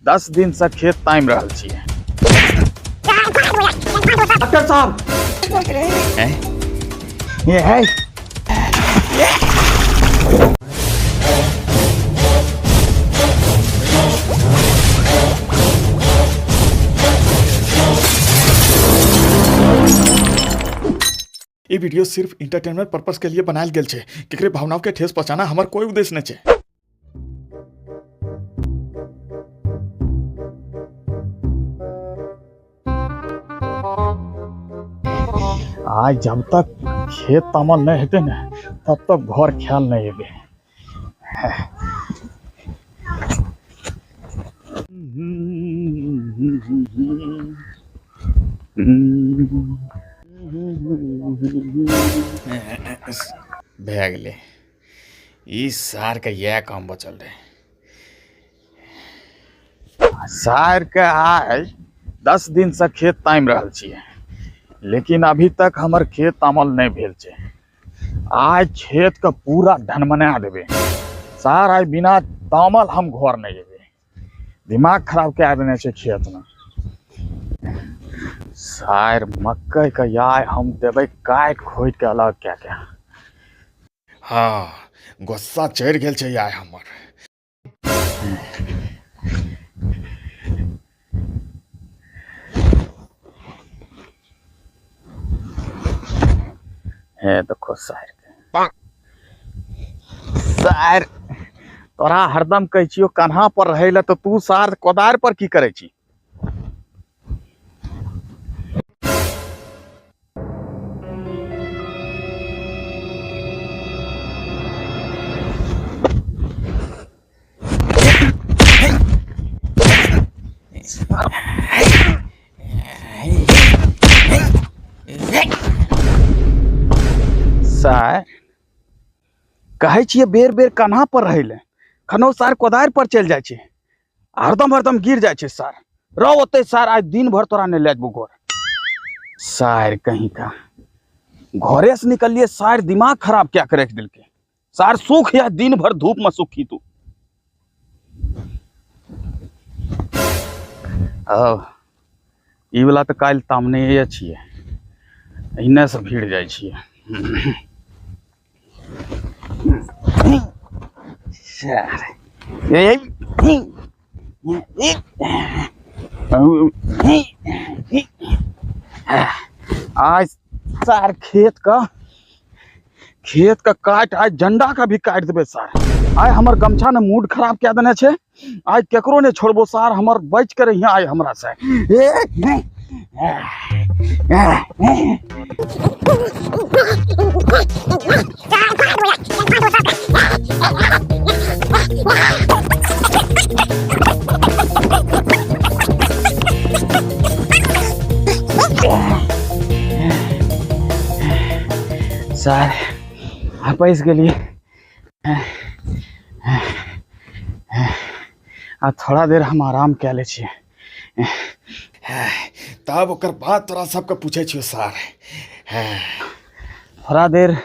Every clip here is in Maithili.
10 दिन से खेत तामि रहल छियै। डॉक्टर साहब, ये है ई वीडियो सिर्फ इंटरटेनमेंट पर्पस के लिए बनायल गेल छै। केकरे भावनाओं के ठेस पहुंचाना हमर कोई उद्देश्य नहीं छै। आज जब तक खेत तामल नहीं हेतै ने तब तक घर ख्याल नहीं एबे। भए गेलै, ई सारके इएह काम बचल रहै। सार के आइ 10 दिन से खेत तामि रहल छियै, लेकिन अभी तक हमर खेत तामल नहि भेल छै। आइ खेत के पूरा ढनमना देबै सार, आइ बिना तामल हम घर नहि जेबै। दिमाग खराब कए देने छै खेत में सार। मकई के आइ हम देबै काटि खोटि के अलग कए के। हाँ, गुस्सा चढ़ि गेल छै आइ हमर। हे देखो सार के, सार तोरा हरदम कहै छियौ कन्हा पर रहै लए, तऽ तू सार कोदारि पर की करै छी? सार कहै छियै बेर बेर कन्हा पर रहै लए, खनो सार कोदारि पर चलि जाइ छै, हरदम हरदम गिर जाइ छै सार। रह ओतै सार, आइ दिन भर तोरा नहि लए जेबौ घर। सार कहीं का घरे से निकलिए सार दिमाग खराब क्या के राखि देलकै सार। सुख या दिन भर धूप में सुखी तू। ई वाला तऽ काल्हि तामने छियै, एहिने से भीड़ जाइ छियै। आज सार खेत का काट आज झंडा का भी काट देबे सार। आइ हमर गमछा ने मूड खराब कए देने छै, आइ केकरो नहि छोड़बो सार, हमर बच के रहिया आइ हमरा से। सार पैस गेलिए आ थोड़ा देर हम आराम कए लै छियै। तब ओकर बाद तोरा सबके पूछै छियौ सार। थोड़ा देर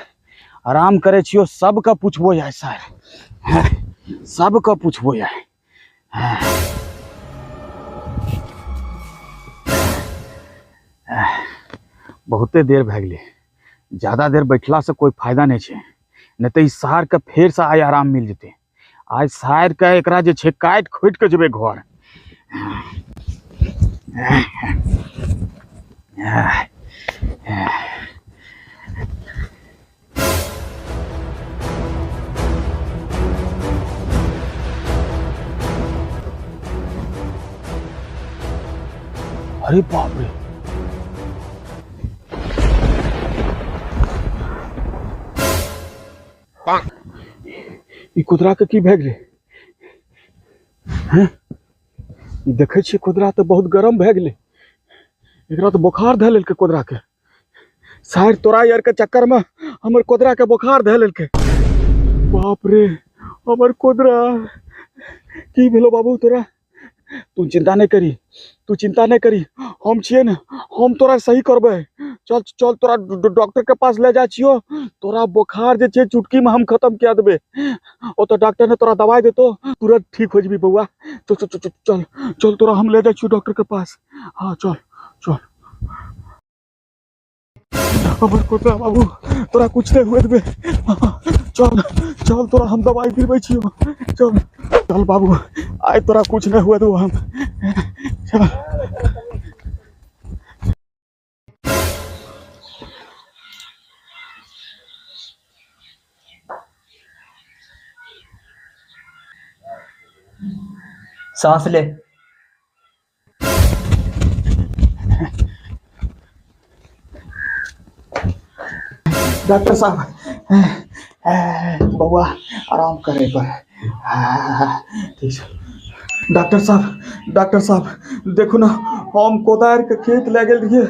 आराम करै छियौ, सबके पूछबो यार सार, सबके पूछबो यार। बहुते देर भए गेलै, ज्यादा देर बैठलासँ कोइ फायदा नहि छै, नहि तऽ ई सारके फेरसँ आइ आराम मिल जेतै। आइ सारके एकरा जे छै काटि खोटि कऽ जेबै घर। अरे बाप रे, ई कुदरा के की भए गेलै? हैं, ई देखै छियै कुदरा तऽ बहुत गरम भए गेलै, एकरा तऽ बोखार धऽ लेलकै कुदरा के। साइर तोरा यार के चक्कर में हमर कोदरा के बोखार धऽ लेलकै। बाप रे, हमर कोदरा की भेलो बाबू तोरा? तू चिंता नहीं करी, तू चिंता नहीं करी, हम छियै ने, हम तोरा सही करबै। चल चल तोरा डॉक्टर के पास ले जाइ छियो, तोरा बोखार जे छै चुटकी में हम खत्म कए देबै। ओतऽ डॉक्टर ने तोरा दवाई देतो, तुरंत ठीक हो जेबी बौआ। चल चल चल चल चल तोरा हम ले जाइ छियो डॉक्टर के पास। हाँ चल चल। हमर कोतरा बाबू तोरा कुछ नहीं हुए देबै। चल चल तोरा हम दवाई दिलबै छियो। चल चल बाबू, आइ तोरा कुछ नहीं हुए देबो हम। चल। सांस ले। डॉक्टर साहब बउआ आराम करे पर। ठीक छै। डॉक्टर साहब, डॉक्टर साहब देखू ना, हम कोदारि के खेत ले गेल रहियै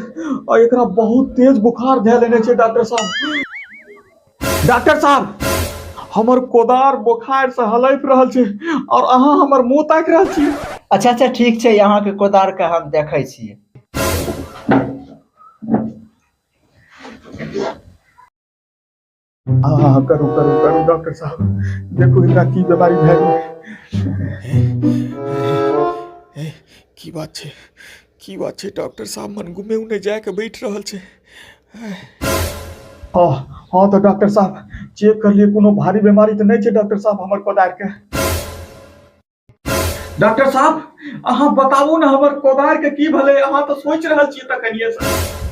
और एकरा बहुत तेज बुखार धए लेने छै। डॉक्टर साहब, डॉक्टर साहब हमर कोदार बोखार से हलैप रहल छै और अहाँ हमर मुंह ताकि रहल छी। अच्छा अच्छा ठीक छै, अहाँ के कोदार के हम देखै छियै। हाँ हाँ करू करू करू डॉक्टर साहब, देखू एकरा की बीमारी भए गेलै। की बात छै, की बात छै डॉक्टर साहब, मन घुमे उने जाय के बैठ रहल छै। हाँ हाँ तो डॉक्टर साहब चेक कर लिए, कोनो भारी बीमारी तो नहीं छै डॉक्टर साहब हमर कोदार के। डॉक्टर साहब अहाँ बताबू ने हमर कोदार के की भेलै, अहाँ तो सोचि रहल छियै तखनिये से।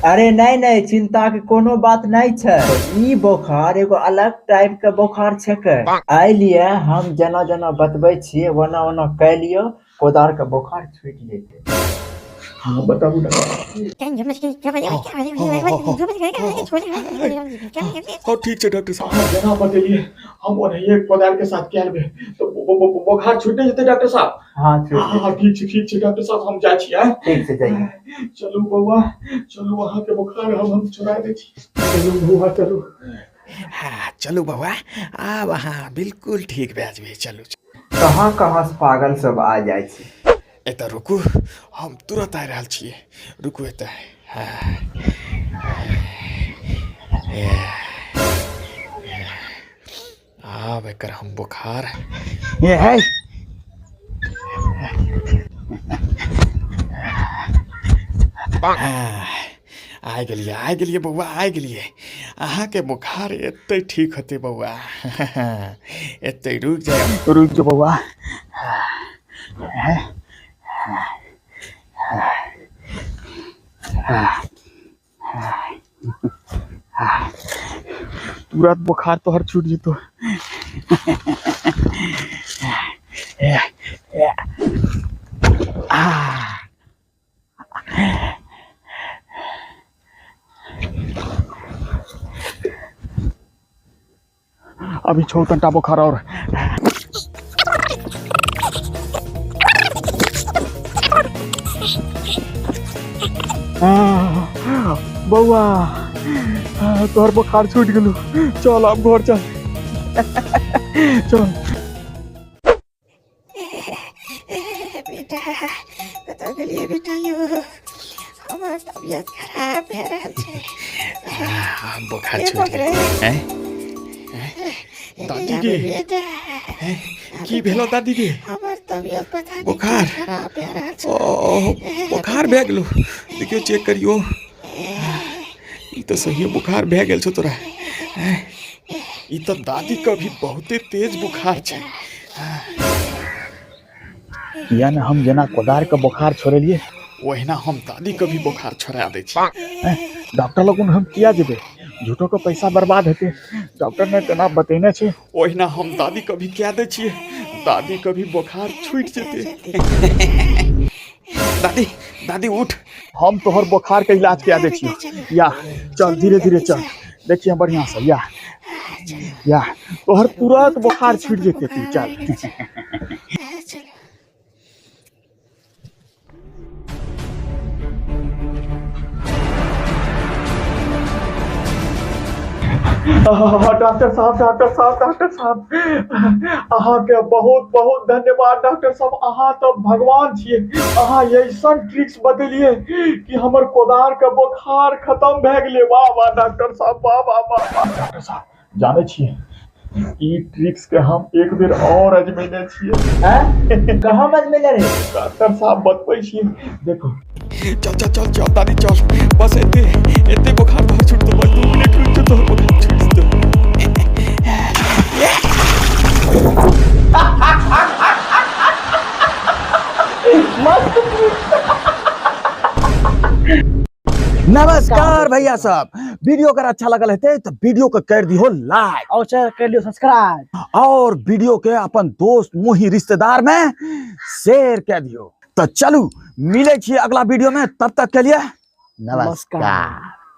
अरे नहीं नहीं, चिंता के कोनो बात नहीं छै, ई बोखार एगो अलग टाइप के बोखार छेकै। एहि लिए हम जेना जेना बतबै छियै ओना ओना कए लियौ, कोदार के बोखार छूटि जेतै। हाँ बताबू ना। हाँ ठीक छै डॉक्टर साहब। अहाँ जेना बतेलियै हम ओनाहिये कोदार के साथ कए लेबै तो बोखार छूटि नहि जेतै डॉक्टर साहब? हाँ, छूटि हाँ, हाँ, ठीक छै, ठीक छै डॉक्टर साहब, हम जाइ छी, आँय? ठीक छै, जाइए। चलू बौआ चलू, अहाँके बोखार हम छोड़ा दै छी। चलू बौआ चलू। हाँ चलू बौआ, आब अहाँ बिल्कुल ठीक भए जेबै। चलू। कहाँ कहाँ से पागल सब आ जाइ छै। एतऽ रुकू, हम तुरंत आबि रहल छियै, रुकू एतऽ। हाँ। आब एकर हम बोखार ये है। हाँ, आइ गेलियै, आइ गेलियै बौआ, आइ गेलियै। अहाँके बोखार एतै ठीक होतै बौआ, एतै रुकि जाउ। रुकि जो बौआ। तुरंत बुखार तोहर छूट जेतो। अभी छौ तंटा बुखार और। बौआ तोहर बुखार छूट गेलौ, चल अब घर चल। चल बेटा, कतऽ गेलियै बेटा यौ? हमर तबियत खराब भए रहल छै। बोखार के छूट पकड़े? गेल। हैं? दादी के? बेटा की भेलो दादी के? हमर तबियत पता नहीं बोखार? खराब भए रहल छै। ओ बोखार भए गेलो, देखियो चेक करियो। ई तऽ सहिए बोखार भए गेल छौ तोरा। हैं? ई तऽ दादी के भी बहुते तेज बोखार छै। किया ने हम जेना कोदार के बोखार छोड़ेलियै ओहिना हम दादी के भी बोखार छोड़ा दै छी। डॉक्टर लगुन हम किया जेबै, झूठो के पैसा बर्बाद हेतै। डॉक्टर ने तेना बतेने छै। ओहिना हम दादी के भी कह दै छियै, दादी के भी बोखार छूटि जेतै। दादी, दादी उठ, हम तोहर बोखार के इलाज कए दै छियौ। या चल धीरे धीरे चल, देखिए बढ़िया से। या या तोहर तुरंत बोखार छूटि जेतै, तू चल। डॉक्टर साहब, डॉक्टर साहब, डॉक्टर साहब, अहाँके बहुत बहुत धन्यवाद डॉक्टर साहब। अहाँ तऽ भगवान छियै। अहाँ ऐसन ट्रिक्स बतेलियै कि हमर कोदार के बोखार खत्म भए गेलै। वाह वाह डॉक्टर साहब, वाह वाह वाह वाह। डॉक्टर साहब, जानै छियै ई ट्रिक्स के हम एक बेर और अजमेने छियै। हैं? कहाँ अजमेले रहे? डॉक्टर साहब बतबै छियै, देखो। चल चल चल चल दादी चल, बस एते एते बोखार तोहर छूटतो, बस 2 मिनट रुक जो, तोहर बोखार छूट जेतो। नमस्कार भैया सब, वीडियो अगर अच्छा लगल हेतै तो वीडियो के कर दिहो लाइक और शेयर कर लियो सब्सक्राइब, और वीडियो के अपन दोस्त मोही रिश्तेदार में शेयर कर दियो। तो चलू मिले छियै अगला वीडियो में, तब तक के लिए नमस्कार।